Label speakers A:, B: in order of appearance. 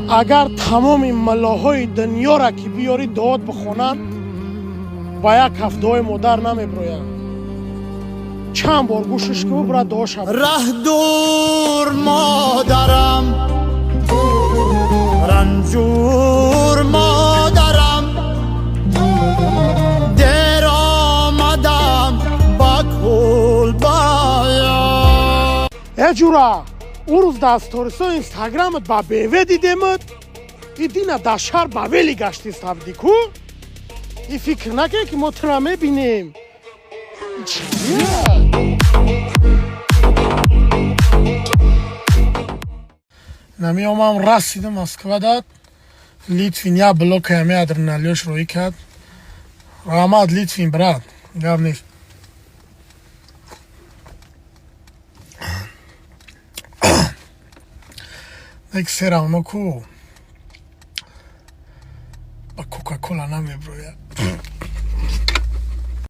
A: Агар тамоми муллоҳои дунёра ки биёрӣ, дуот бихонанд, ба як ҳафт дуои модар намебироянд. Чанд бор гӯшиш ки бубра, дуоша.
B: Раҳ дур, модарам, ранҷур, модарам, дер омадам ба кулбая.
A: Э, ҷура, ӯ рӯз дар сторисо Инстаграмат ба БМВ дидемад, и дина дар шаҳр ба вели гаштиста будӣ ку. И фикр накунед, ки мо тура мебинем. Чия? Намеомам, расидам Москва дад. Литвин я блока яме адреналиёш роӣ кард. Раҳмат, Литвин, брат, гап нест. Нек се равно ку ба Кока-Кола намеброяд.